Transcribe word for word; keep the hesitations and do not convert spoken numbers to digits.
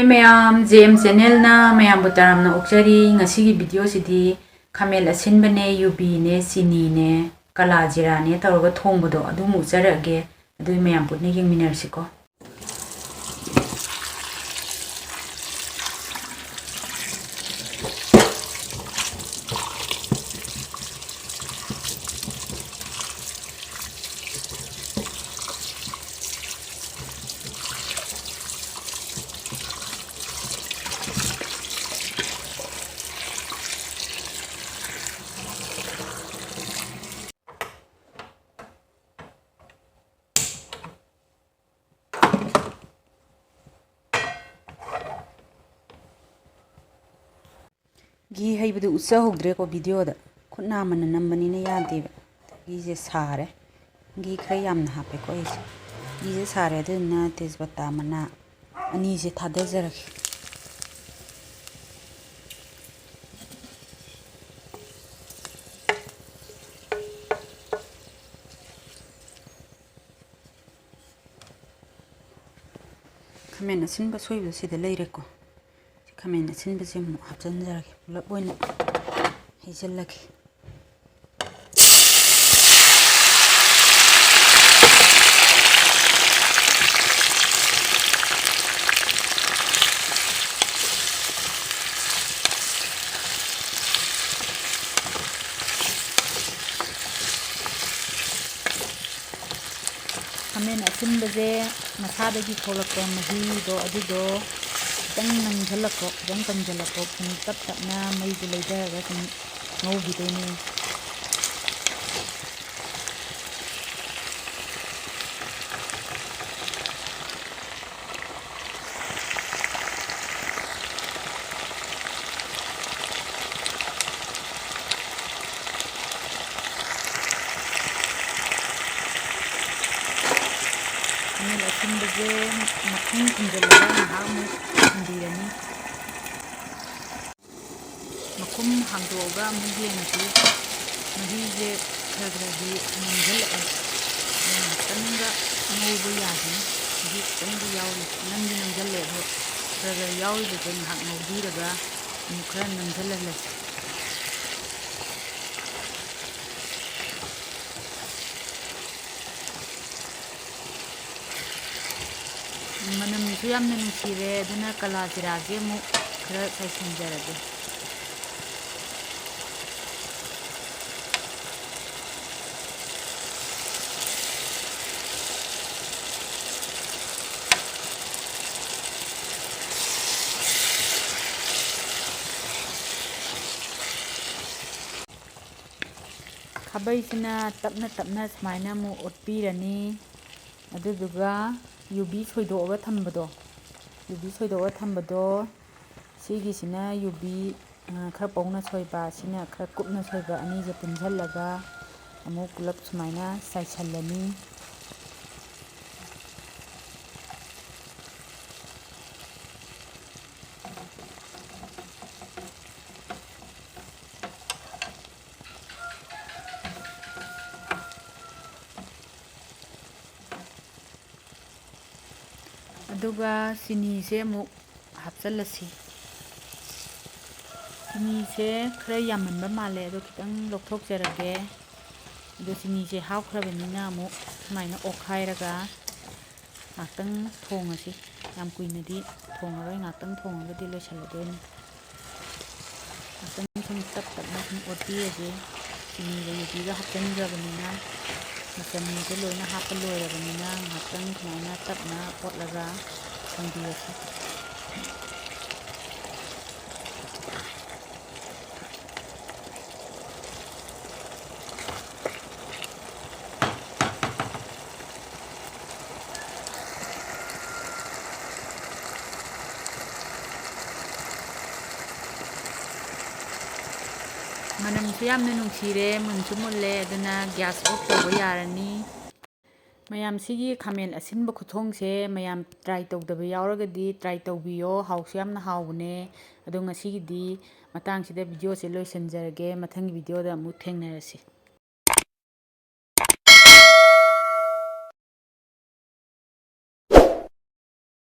ꯃꯌꯥꯝ, J M ꯆꯦꯅꯦꯜꯅ ꯃꯌꯥꯝꯕꯨ ꯇꯔꯥꯝꯅ ꯑꯣꯛꯆꯔꯤ꯫ ꯉꯁꯤꯒꯤ ꯚꯤꯗꯤꯑꯣꯁꯤꯗꯤ ꯈꯥꯃꯦꯟ ꯑꯁꯤꯟꯕꯅꯦ, ꯌꯨꯕꯤꯅꯦ, ꯆꯤꯅꯤꯅꯦ, ꯀꯂꯥ ꯖꯤꯔꯥꯅꯦ ꯇꯧꯔꯒ ꯊꯣꯡꯕꯗꯣ ꯑꯗꯨ ꯑꯃꯨꯛ ꯎꯠꯆꯔꯛꯑꯒꯦ꯫ ꯑꯗꯨ ꯃꯌꯥꯝ ꯄꯨꯟꯅ ꯌꯦꯡꯃꯤꯟꯅꯔꯁꯤꯀꯣ꯫ ꯘꯤ ꯍꯩꯕꯗꯨ ꯎꯠꯆꯍꯧꯗ꯭ꯔꯦꯀꯣ ꯚꯤꯗꯤꯑꯣꯗ꯫ ꯈꯨꯠ ꯅꯥꯝꯃꯅ ꯅꯝꯕꯅꯤꯅ ꯌꯥꯗꯦꯕ꯫ ꯘꯤꯁꯦ ꯁꯥꯔꯦ꯫ ꯘꯤ ꯈꯔ ꯌꯥꯝꯅ ꯍꯥꯞꯄꯦꯀꯣ ꯑꯩꯁꯦ꯫ ꯘꯤꯁꯦ ꯁꯥꯔꯦ, ꯑꯗꯨꯗꯨꯅ ꯇꯦꯖꯄꯇꯥ ꯃꯅꯥ ꯑꯅꯤꯁꯦ ꯊꯥꯗꯖꯔꯒꯦ꯫ ꯈꯥꯃꯦꯟ ꯑꯁꯤꯟꯕ ꯑꯁꯣꯏꯕꯗꯣ ꯁꯤꯗ ꯂꯩꯔꯦꯀꯣ꯫ ꯁꯤ ꯈꯥꯃꯦꯟ ꯑꯁꯤꯟꯕꯁꯦ ꯑꯃꯨꯛ ꯍꯥꯞꯆꯤꯟꯖꯔꯒꯦ, ꯄꯨꯂꯞ ꯑꯣꯏꯅ ꯍꯩꯖꯤꯜꯂꯒꯦ꯫ ꯈꯥꯃꯦꯟ ꯑꯁꯤꯟꯕꯁꯦ ꯃꯁꯥꯗꯒꯤ ꯊꯣꯛꯂꯛꯄ ꯃꯍꯤꯗꯣ, ꯑꯗꯨꯗꯣ ꯈꯤꯇꯪ ꯅꯪꯁꯤꯜꯂꯛꯄ, ꯈꯤꯇꯪ ꯀꯪꯁꯤꯜꯂꯛꯄ, ꯁꯨꯝ ꯇꯞ ꯇꯞꯅ ꯃꯩꯁꯦ ꯂꯩꯊꯔꯒ ꯁꯨꯝ ꯉꯧꯈꯤꯗꯣꯏꯅꯦ꯫ ꯈꯥꯃꯦꯟ ꯑꯁꯤꯟꯕꯁꯦ ꯃꯈꯨꯝ ꯈꯨꯝꯖꯤꯜꯂꯒ ꯉꯥꯏꯍꯥꯛ ꯑꯃꯨꯛ ꯊꯝꯕꯤꯔꯅꯤ꯫ ꯃꯈꯨꯝ ꯍꯥꯡꯗꯣꯛꯑꯒ ꯑꯃꯨꯛ ꯌꯦꯡꯉꯁꯤ꯫ ꯃꯍꯤꯁꯦ ꯈꯔ ꯈꯔꯗꯤ ꯅꯪꯁꯤꯜꯂꯛꯑꯦ꯫ ꯉꯥꯏꯍꯥꯛꯇꯪꯒ ꯉꯧꯕ ꯌꯥꯒꯅꯤ꯫ ꯃꯍꯤ ꯈꯤꯇꯪꯗꯤ ꯌꯥꯎꯔꯤ꯫ ꯅꯪꯗꯤ ꯅꯪꯁꯤꯜꯂꯦ ꯑꯗꯣ꯫ ꯈꯔ ꯈꯔ ꯌꯥꯎꯔꯤꯕꯁꯦ ꯉꯥꯏꯍꯥꯛ ꯉꯧꯕꯤꯔꯒ ꯑꯃꯨꯛ ꯈꯔ ꯅꯝꯁꯤꯜꯍꯜꯂꯁꯤ꯫ ꯃꯅꯝꯁꯨ ꯌꯥꯝꯅ ꯅꯨꯡꯁꯤꯔꯦ, ꯑꯗꯨꯅ ꯀꯂꯥ ꯖꯤꯔꯥꯁꯦ ꯑꯃꯨꯛ ꯈꯔ ꯆꯥꯏꯁꯤꯟꯖꯔꯒꯦ꯫ ꯈꯥꯕꯩꯁꯤꯅ ꯇꯞꯅ ꯇꯞꯅ ꯁꯨꯃꯥꯏꯅ ꯑꯃꯨꯛ ꯑꯣꯠꯄꯤꯔꯅꯤ꯫ ꯑꯗꯨꯗꯨꯒ ꯌꯨꯕꯤ ꯁꯣꯏꯗꯣꯛꯑꯒ ꯊꯝꯕꯗꯣ, ꯌꯨꯕꯤ ꯁꯣꯏꯗꯣꯛꯑꯒ ꯊꯝꯕꯗꯣ, ꯁꯤꯒꯤꯁꯤꯅ ꯌꯨꯕꯤ, ꯑ, ꯈꯔ ꯄꯧꯅ ꯁꯣꯏꯕ, ꯁꯤꯅ ꯈꯔ ꯀꯨꯞꯅ ꯁꯣꯏꯕ, ꯑꯅꯤꯁꯦ ꯄꯨꯟꯁꯤꯜꯂꯒ ꯑꯃꯨꯛ ꯄꯨꯂꯞ ꯁꯨꯃꯥꯏꯅ ꯆꯥꯏꯁꯤꯜꯂꯅꯤ꯫ ꯑꯗꯨꯒ ꯆꯤꯅꯤꯁꯦ ꯑꯃꯨꯛ ꯍꯥꯞꯆꯤꯜꯂꯁꯤ꯫ ꯆꯤꯅꯤꯁꯦ ꯈꯔ ꯌꯥꯝꯃꯟꯕ ꯃꯥꯜꯂꯦ, ꯑꯗꯣ ꯈꯤꯇꯪ ꯂꯧꯊꯣꯛꯆꯔꯒꯦ꯫ ꯑꯗꯣ ꯆꯤꯅꯤꯁꯦ ꯍꯥꯞꯈ꯭ꯔꯕꯅꯤꯅ ꯑꯃꯨꯛ ꯁꯨꯃꯥꯏꯅ ꯑꯣꯠꯈꯥꯏꯔꯒ ꯉꯥꯛꯇꯪ ꯊꯣꯡꯉꯁꯤ꯫ ꯌꯥꯝ ꯀꯨꯏꯅꯗꯤ ꯊꯣꯡꯉꯔꯣꯏ, ꯉꯥꯛꯇꯪ ꯊꯣꯡꯉꯒꯗꯤ ꯂꯣꯏꯁꯤꯜꯂꯗꯣꯏꯅꯤ꯫ ꯉꯥꯛꯇꯪ ꯁꯨꯝ ꯇꯞ ꯇꯞꯅ ꯁꯨꯝ ꯑꯣꯠꯄꯤꯔꯁꯦ꯫ ꯆꯤꯅꯤꯒ ꯌꯨꯕꯤꯒ ꯍꯥꯞꯆꯤꯟꯈ꯭ꯔꯕꯅꯤꯅ, ꯃꯆꯜꯁꯦ ꯂꯣꯏꯅ ꯍꯥꯞꯄ ꯂꯣꯏꯔꯕꯅꯤꯅ, ꯉꯥꯏꯍꯥꯛꯇꯪ ꯁꯨꯃꯥꯏꯅ ꯇꯞꯅ ꯑꯣꯠꯂꯒ ꯊꯝꯕꯤꯔꯁꯤ꯫ ꯃꯅꯝꯁꯨ ꯌꯥꯝꯅ ꯅꯨꯡꯁꯤꯔꯦ, ꯃꯨꯟꯁꯨ ꯃꯨꯜꯂꯦ, ꯑꯗꯨꯅ gas off ꯇꯧꯕ ꯌꯥꯔꯅꯤ꯫ ꯃꯌꯥꯝ, ꯁꯤꯒꯤ ꯈꯥꯃꯦꯟ ꯑꯁꯤꯟꯕ ꯈꯨꯊꯣꯡꯁꯦ ꯃꯌꯥꯝ try ꯇꯧꯗꯕ ꯌꯥꯎꯔꯒꯗꯤ try ꯇꯧꯕꯤꯌꯣ, ꯍꯥꯎꯁꯨ ꯌꯥꯝꯅ ꯍꯥꯎꯕꯅꯦ꯫ ꯑꯗꯣ ꯉꯁꯤꯒꯤꯗꯤ ꯃꯇꯥꯡꯁꯤꯗ video ꯁꯦ ꯂꯣꯏꯁꯤꯟꯖꯔꯒꯦ, ꯃꯊꯪꯒꯤ video ꯗ ꯑꯃꯨꯛ ꯊꯦꯡꯅꯔꯁꯤ꯫